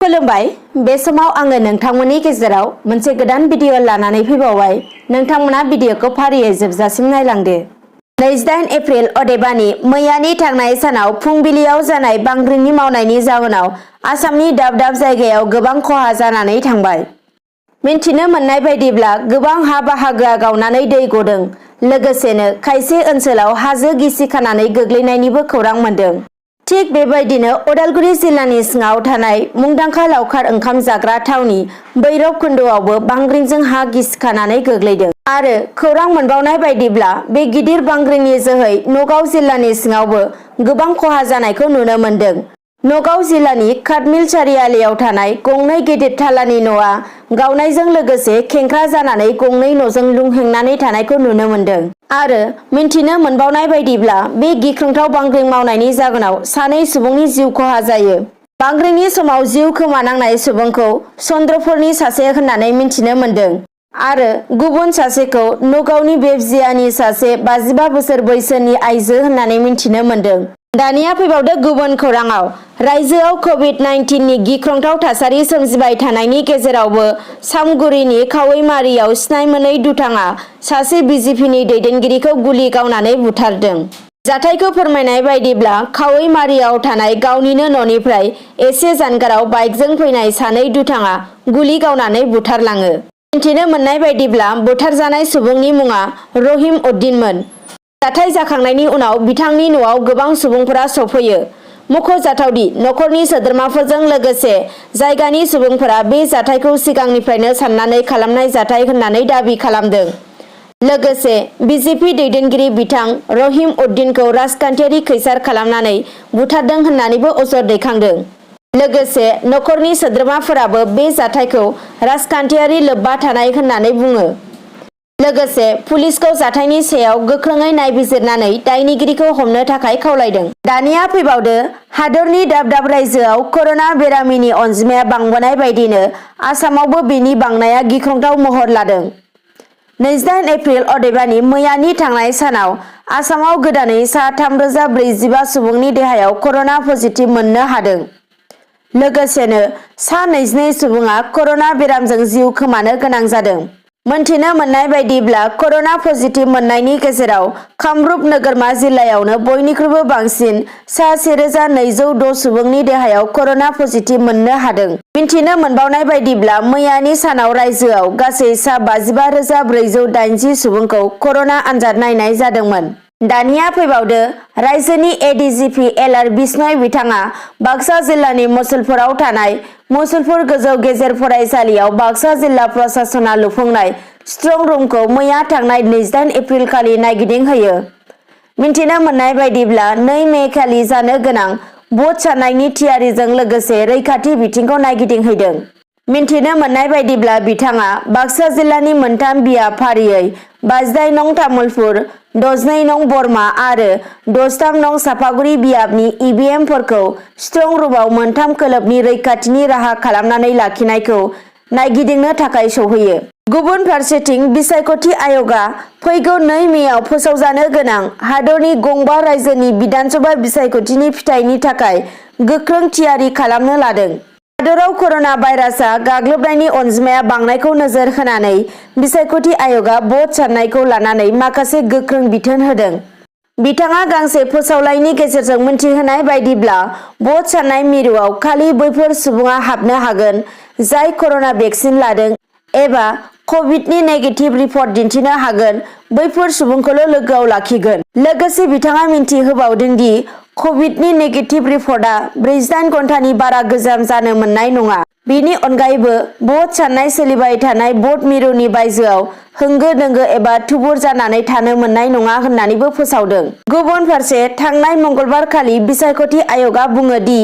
खुलुमबाय बे समाव आङो नोंथांमोननि गेजेराव मोनसे गोदान भिडिअ लानानै फैबावबाय। नोंथांमोना भिडिअखौ फारियै जोबजासिम नायलांदो। 28 एप्रिल अदेबानि मैयानि थांनाय सानाव फुंबिलियाव जानाय बांग्रिंनि मावनायनि जाहोनाव आसामनि दाब दाब जायगायाव गोबां खहा जानानै थांबाय। मिन्थिनो मोननाय बायदिब्ला गोबां हा बाहागोआ गावनानै दै गदों। लोगोसेनो खायसे ओनसोलाव हाजो गिसिखानानै गोग्लैनायनिबो खौरां मोन्दों। थिग बेबायदिनो उदालगुरि जिल्लानि सिङाव थानाय मुंदांखा लावखार ओंखाम जाग्रा थावनि बैरब खुन्दआवबो बांग्रिंजों हा गिसिखानानै गोग्लैदों। आरो खौरां मोनबावनाय बायदिब्ला बे गिदिर बांग्रिंनि जोहै नगाव जिल्लानि सिङावबो गोबां खहा जानायखौ नुनो मोन्दों। नगाव जिल्लानि खातमिल सारियालियाव थानाय गंनै गेदेर थालानि न'आ गावनायजों लोगोसे खेंख्रा जानानै गंनै न'जों लुंहेंनानै थानायखौ नुनो मोन्दों। आरो मिन्थिनो मोनबावनाय बायदिब्ला बे गिख्रंथाव बांग्रिं मावनायनि जाहोनाव सानै सुबुंनि जिउ खहा जायो। बांग्रिंनि समाव जिउ खोमानांनाय सुबुंखौ चन्द्रपुरनि सासे होननानै मिन्थिनो मोन्दों। आरो गुबुन सासेखौ नगावनि बेबजियानि सासे 55 बोसोर बैसोनि आइजो होननानै मिन्थिनो मोन्दों। दानिया फैबावदो गुबुन खौराङाव। रायजोआव कभिड-19 नि गिख्रंथाव थासारि सोमजिबाय थानायनि गेजेरावबो सामगुरिनि खावैमारियाव सिनाय मोनै दुथाङा सासे बिजेपिनि दैदेनगिरिखौ गुलि गावनानै बुथारदों। जाथायखौ फोरमायनाय बायदिब्ला खावैमारियाव थानाय गावनिनो न'निफ्राय एसे जानगाराव बाइकजों फैनाय सानै दुथाङा गुलि गावनानै बुथारलाङो। मिन्थिनो मोननाय बायदिब्ला बुथारजानाय सुबुंनि मुङा रहिम उद्दिनमोन। जाथाय जाखांनायनि उनाव बिथांनि न'आव गोबां सुबुंफोरा सफैयो। मख'जाथावदि नखरनि सोद्रोमाफोरजों लोगोसे जायगानि सुबुंफोरा बे जाथायखौ सिगांनिफ्रायनो साननानै खालामनाय जाथाय होननानै दाबि खालामदों। लोगोसे बिजेपि दैदेनगिरि बिथां रहिम उद्दिनखौ राजखान्थियारि खैसार खालामनानै बुथारदों होननानैबो अजद दैखांदों। लोगोसे नखरनि सोद्रोमाफोराबो बे जाथायखौ राजखान्थियारि लोब्बा थानाय होननानै बुङो। लोगोसे पुलिसखौ जाथायनि सायाव गोख्रोङै नायबिजिरनानै दायनिगिरिखौ हमनो थाखाय खावलायदों। दानिया फैबावदो हादरनि दाब दाब रायजोआव कर'ना बेरामिनि अनजिमाया बांबोनाय बायदिनो आसामावबो बेनि बांनाया गिख्रंथाव महर लादों। 28 एप्रिल अदेबानि मैयानि थांनाय सानाव आसामाव गोदानै सा 3045 सुबुंनि देहायाव कर'ना पजिटिभ मोननो हादों। लोगोसेनो सा 22 सुबुङा कर'ना बेरामजों जिउ खोमानो गोनां जादों। मोनथिनो मोननाय बायदिब्ला कर'ना पजिटिभ मोननायनि गेजेराव कामरुप नोगोरमा जिल्लायावनो बयनिख्रुइबो बांसिन सा 1206 सुबुंनि देहायाव कर'ना पजिटिभ मोननो हादों। मिन्थिनो मोनबावनाय बायदिब्ला मैयानि सानाव रायजोआव गासै सा 55,480 सुबुंखौ कर'ना आनजाद नायनाय जादोंमोन। दानिया फैबावदो रायजोनि एडिजिपि एल.आर. बिश्नय बिथाङा बाक्सा जिल्लानि मुसलपुराव थानाय मुसलपुर गोजौ गेजेर फरायसालियाव बाक्सा जिल्ला प्रशासना लुफुंनाय स्ट्रं रुमखौ मैया थांनाय 28 एप्रिल खालि नायगिदिंहोयो। मिन्थिनो मोननाय बायदिब्ला 2 मे खालि जानो गोनां भट साननायनि थियारिजों लोगोसे रैखाथि बिथिंखौ नायगिदिंहैदों। मिन्थिनो मोननाय बायदिब्ला बिथाङा बाक्सा जिल्लानि मोनथाम बियाब फारियै 52 नं तामुलपुर, 62 नं बरमा आरो 63 नं सापागुरि बियाबनि इभिएमफोरखौ स्ट्रं रुमाव मोनथाम खोलोबनि रैखाथिनि राहा खालामनानै लाखिनायखौ नायगिदिंनो थाखाय सौहैयो। गुबुन फारसेथिं बिसायख'थि आय'गआ फैगौ 2 मेआव फोसावजानो गोनां हादरनि गंबा रायजोनि बिधानसभा बिसायख'थिनि फिथायनि थाखाय गोख्रों थियारि खालामनो लादों। हादराव कर'ना भाइरासआ गाग्लोबनायनि अनजिमाया बांनायखौ नोजोर होनानै बिसायख'थि आय'गआ भट साननायखौ लानानै माखासे गोख्रों बिथोन होदों। बिथाङा गांसे फोसावलाइनि गेजेरजों मिन्थिहोनाय बायदिब्ला भट साननाय मिरुआव खालि बैफोर सुबुङा हाबनो हागोन जाय कर'ना भेक्सिन लादों एबा कभिडनि नेगेटिभ रिपर्ट दिन्थिनो हागोन बैफोर सुबुंखौल' लोगोआव लाखिगोन। लोगोसे बिथाङा मिन्थिहोबावदों दि कभिडनि नेगेटिभ रिपर्टआ 48 घन्टानि बारा गोजाम जानो मोननाय नङा। बेनि अनगायैबो भट साननाय सोलिबाय थानाय भट मिरुनि बायजोआव होंगो दोंगो एबा थुबुर जानानै थानो मोननाय नङा होननानैबो फोसावदों। गुबुन फारसे थांनाय मंगलबार खालि बिसायख'थि आय'गआ बुङो दि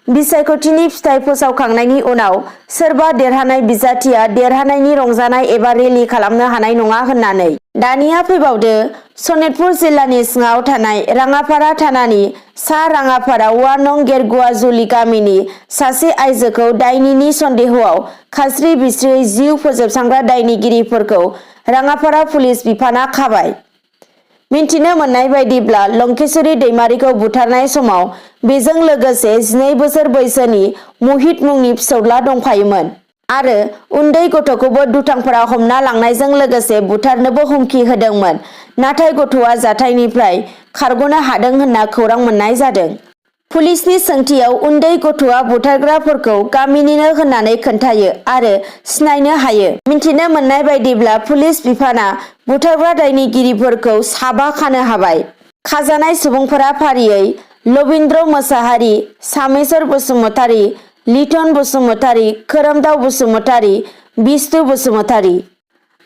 बिसायख'थिनि फिथाय फोसावखांनायनि उनाव सोरबा देरहानाय बिजाथिया देरहानायनि रंजानाय एबा रेलि खालामनो हानाय नङा होननानै। दानिया फैबावदो सनितपुर जिल्लानि सिङाव थानाय राङापारा थानानि सा राङापारा 1 नं गेरगुवाजुलि गामिनि सासे आइजोखौ दायनिनि सन्देहआव खास्रि बिस्रियै जिउ फोजोबस्रांग्रा दायनिगिरिफोरखौ राङापारा पुलिस बिफाना खाबाय। मिन्थिनो मोननाय बायदिब्ला लंकेश्वरी दैमारिखौ बुथारनाय समाव बेजों लोगोसे 12 बोसोर बैसोनि महित मुंनि फिसौला दंफायोमोन आरो उन्दै गथ'खौबो दुथांफोरा हमना लांनायजों लोगोसे बुथारनोबो हुमखि होदोंमोन। नाथाय गथ'आ जाथायनिफ्राय खारग'नो हादों होनना खौरां मोननाय जादों। पुलिसनि सोंथियाव उन्दै गथ'आ बुथारग्राफोरखौ गामिनिनो होननानै खोन्थायो आरो सिनायनो हायो। मिन्थिनो मोननाय बायदिब्ला पुलिस बिफाना बुथारग्रा दायनिगिरिफोरखौ 7 खानो हाबाय। खाजानाय सुबुंफोरा फारियै लबिन्द्र मोसाहारि, सामेश्वर बसुमतारी, लिथन बसुमतारी, खोरोमदाव बसुमतारी, बिष्णु बसुमतारी।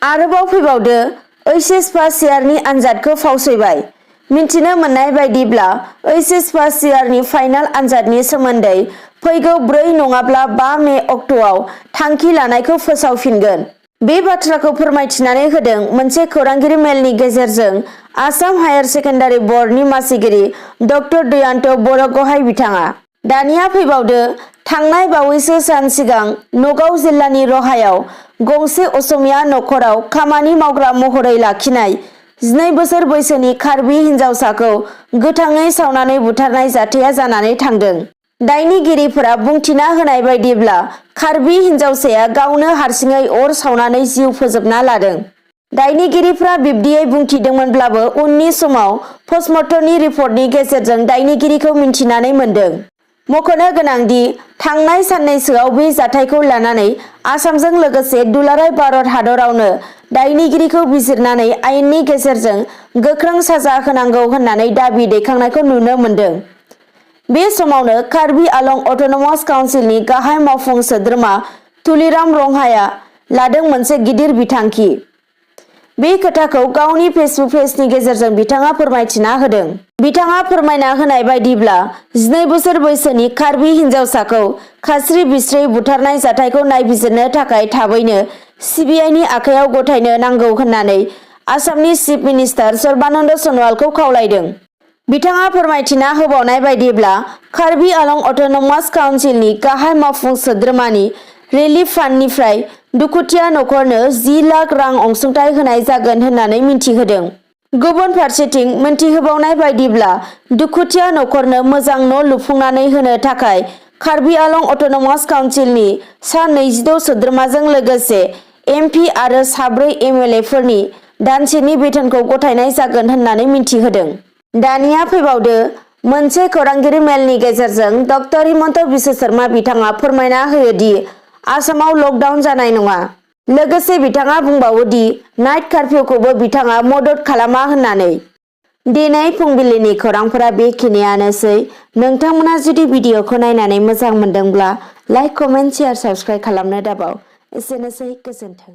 आरोबाव फैबावदो ओइचएस पास इयारनि आनजादखौ फावसयबाय। मिन्थिनो मोननाय बायदिब्ला ओइचएस पास इयारनि फाइनाल आनजादनि सोमोन्दै फैगौ 4 नङाब्ला 5 मे अक्ट'आव थांखि लानायखौ फोसावफिनगोन। बे बाथ्राखौ फोरमायथिनानै होदों मोनसे खौरांगिरि मेलनि गेजेरजों आसाम हायार सेकेन्डारि बर्डनि मासिगिरि डक्टर दयान्त बरगहाइ बिथाङा। दानिया फैबावदो थांनाय बावैसो सान सिगां नगाव जिल्लानि रहायाव गंसे असमिया नखराव खामानि मावग्रा महरै लाखिनाय 12 बोसोर बैसोनि कार्बि हिन्जावसाखौ गोथाङै सावनानै बुथारनाय जाथाया जानानै थांदों। दायनिगिरिफोरा बुंथिना होनाय बायदिब्ला कार्बि हिन्जावसाया गावनो हारसिङै अर सावनानै जिउ फोजोबना लादों। दायनिगिरिफ्रा बिब्दियै बुंथिदोंमोनब्लाबो उननि समाव पस्टमर्टमनि रिपर्टनि गेजेरजों दायनिगिरिखौ मिन्थिनानै मोन्दों। मख'नो गोनांदि थांनाय साननैसोआव बे जाथायखौ लानानै आसामजों लोगोसे दुलाराय भारत हादरावनो दायनिगिरिखौ बिजिरनानै आयेननि गेजेरजों गोख्रों साजा होनांगौ होननानै दाबि दैखांनायखौ नुनो मोन्दों। बे समावनो कार्बि आलं अट'नमास काउन्सिलनि गाहाय मावफुं सोद्रोमा तुलिराम रंहाया लादों मोनसे गिदिर बिथांखि। बे खोथाखौ गावनि फेसबुक पेजनि गेजेरजों बिथाङा फोरमायथिना होदों। बिथाङा फोरमायना होनाय बायदिब्ला 12 बोसोर बैसोनि कार्बि हिन्जावसाखौ खास्रि बिस्रि बुथारनाय जाथायखौ नायबिजिरनो थाखाय थाबैनो सिबिआइनि आखायाव गथायनो नांगौ होननानै आसामनि चिफ मिनिस्टार सर्बानन्द सन'वालखौ खावलायदों। बिथाङा फोरमायथिना होबावनाय बायदिब्ला कार्बि आलं अट'नमास काउन्सिलनि गाहाय मावफुं सोद्रोमानि रिलिफ फान्डनिफ्राय दुखुथिया नखरनो 10 लाख रां अनसुंथाइ होनाय जागोन होननानै मिन्थिहोदों। गुबुन फारसेथिं मिन्थिहोबावनाय बायदिब्ला दुखुथिया नखरनो मोजां न' लुफुंनानै होनो थाखाय कार्बि आलं अट'नमास काउन्सिलनि सा 26 सोद्रोमाजों लोगोसे एमपि आरो 4 एमएलएफोरनि दानसेनि बेथनखौ गथायनाय जागोन होननानै मिन्थिहोदों। दानिया फैबावदो मोनसे खौरांगिरि मेलनि गेजेरजों डक्टर हिमन्त बिस्व शर्मा बिथाङा फोरमायना होयोदि आसामाव लकडाउन जानाय नङा। लोगोसे बिथाङा बुंबावो दि नाइट कार्फिउखौबो बिथाङा मदद खालामा होननानै। दिनै फुंबिलिनि खौरांफोरा बेखिनियानोसै। नोंथांमोना जुदि भिडिअखौ नायनानै मोजां मोनदोंब्ला लाइक, कमेन्ट, शेयार, साबस्क्राइब खालामनो दाबाव। एसेनोसै, गोजोन्थों।